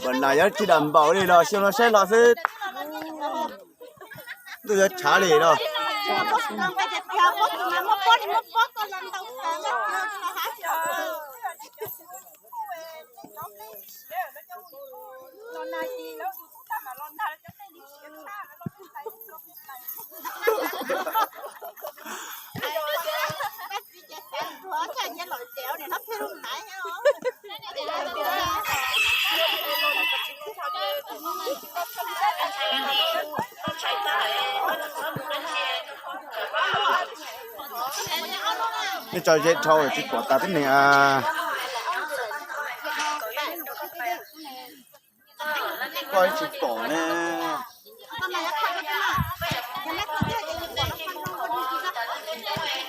Ua nas yog tsis dam npaum li los xyoo no saib hlo xwb. Ntuj yuav tshav li los. Nej tso ze dhau tsis pom tas tib neeg. Koj tsis pom ne.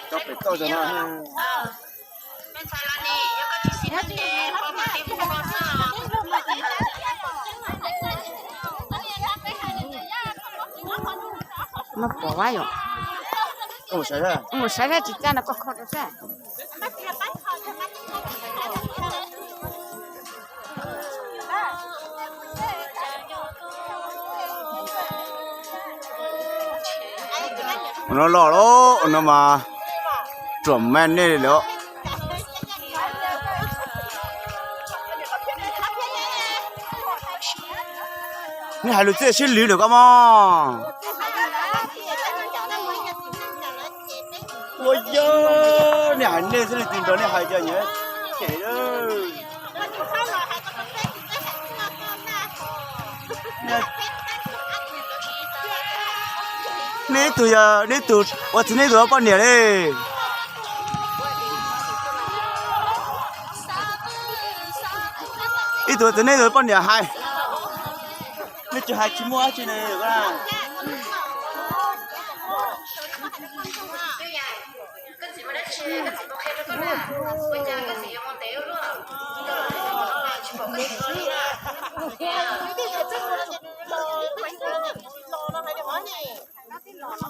Cov pem toj zog no. No pom vab yom. Mus saib sab tsis caj no koj kho rau sab. Ua no los lawm, ua no mas ruam me nej li lawm. Nej hais lus txiaj sib lwv lawm koj mog. Ua yog nej hais nej xwb, leej twg nrog nej hais cov nyiam cem. Nej ib tug yog nej ib tug ua txiv neej tus poj niam li. Ib tug ua txiv neej tus poj niam hais, nej tsis hais tsis muaj dab tsi ne.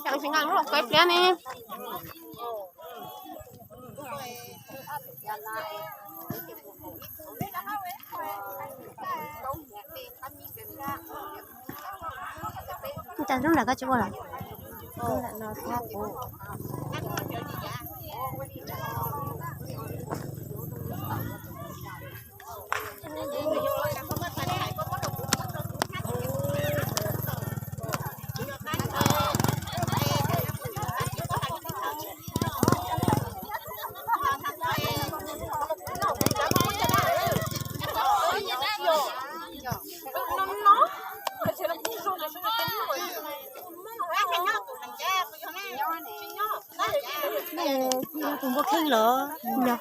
Tseem tsis nqa lub los kov ib pliag ne. Cas lub ntawm koj tsis ua lawm? Lub ntawm no thab kuv. Tus npua kheej los yog.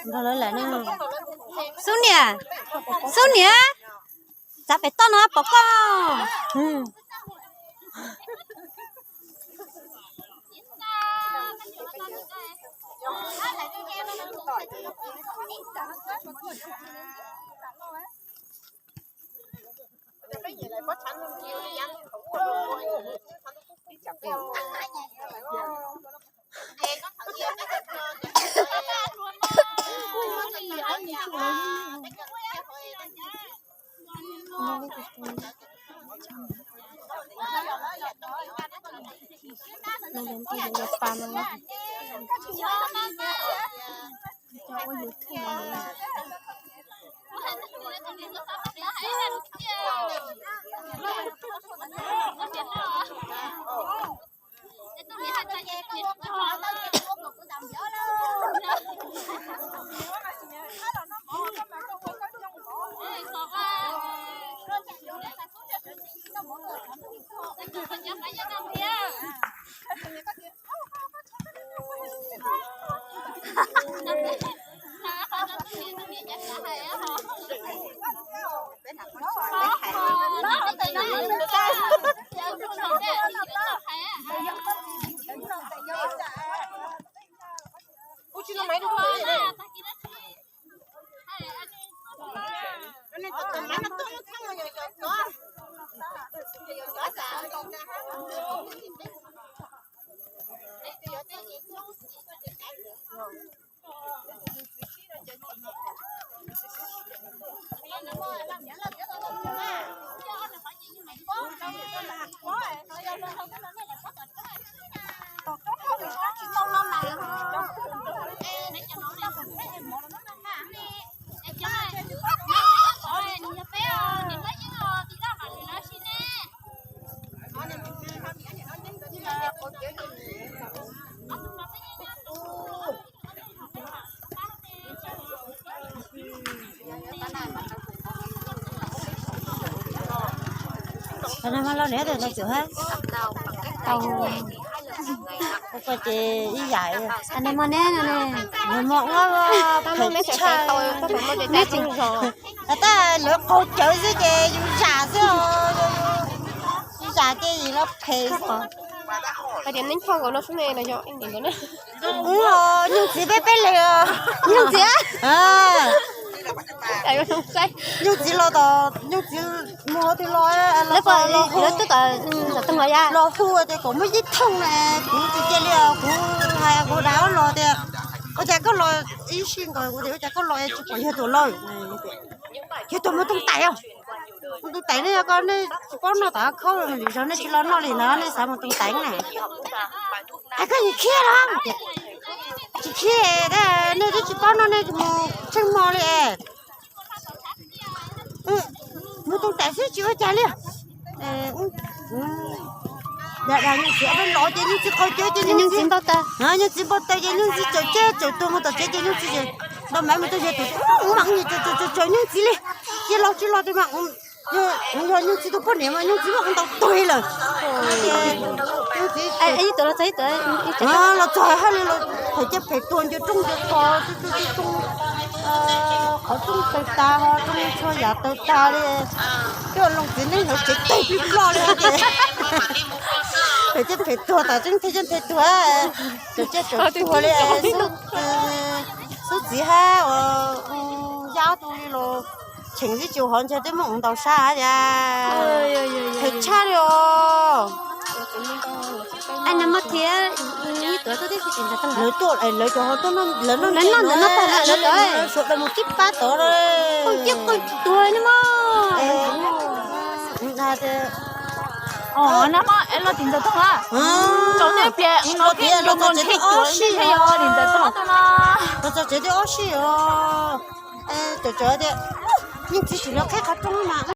Nrog lawv lawm ne. Xub niam, xub niam, txav pem toj no pom koj. Nag hmo los neb tau ntau cov hab? Tau. Ua ko ces ib yam, nag hmo neb no ne, nag hmo ua phem tshaj, neb tsis, tab lawv qaug cawv xwb ces yus zam xwb os, yus zam ces yus los phem xwb os. Nyoog txiv peb peb leeg os. Nyoog txiv, nyoog txiv los tom, nyoog txiv mus qhov twg los, los hu tias kom muaj ib thooj na, kuv tsis cia li os, kuv hais kuv dab los tias, ua cas koj los ib sij nkaus, kuv tias ua cas koj los tsis pom yawg Tuam los, yawg Tuam mus tooj tais os. Mus tooj tais ne, yog koj nej tsis paub noj tom khaub, lwm zaus nej tsis los noj li ntawd nej xav mus tooj tais na. Es koj tsis khiav los? Tsis khiav, nej twb tsis paub noj nej mus tsheej hmo li. Mus tooj tais xwb tsis ua cas li. Nyoog txiv los ces nyoog txiv qaug cawv ces nyoog txiv npau taws, nyoog txiv npau taws ces nyoog txiv caum ceg caum tuag mus tom tsev ces nyoog txiv nta maiv mus tau yawg Tuam, mam caum caum nyoog txiv li. Ces los tsis los tias mas, yog nyoog txiv tus poj niam mas nyoog txiv muab ua ntau tuag lawm. Los txog hais li los phem caj phem tuag, nco rooj nco tog, rooj, qhov rooj tawg tag ho rooj txhua yam tawg tag li. Coj loo txiv neej hauv tsev tawg plij ploj li ces phem caj phem tuag, tom tseeb thej caj thej tuag, caum ceg caum tuag li. Xub txiv hab uas yab tus li los cheem tib tsis hov ntshe twb muab ua ntau sab hab tias. Phem tshaj li os. Nag hmo thiab, lawv tuaj, lawv cov ho tuaj noj, lawv noj ntawm no tag lawm, lawv suav dawm mus tib pab tod. Tuag ne mog. Nag hmo es los tim ntawm tog a, tsaus nej pliag los tsev twb ob sij os, los txog tsev twb ob sij os. Cov cov tias, nyoog txiv tsis los qhib qhov rooj mas,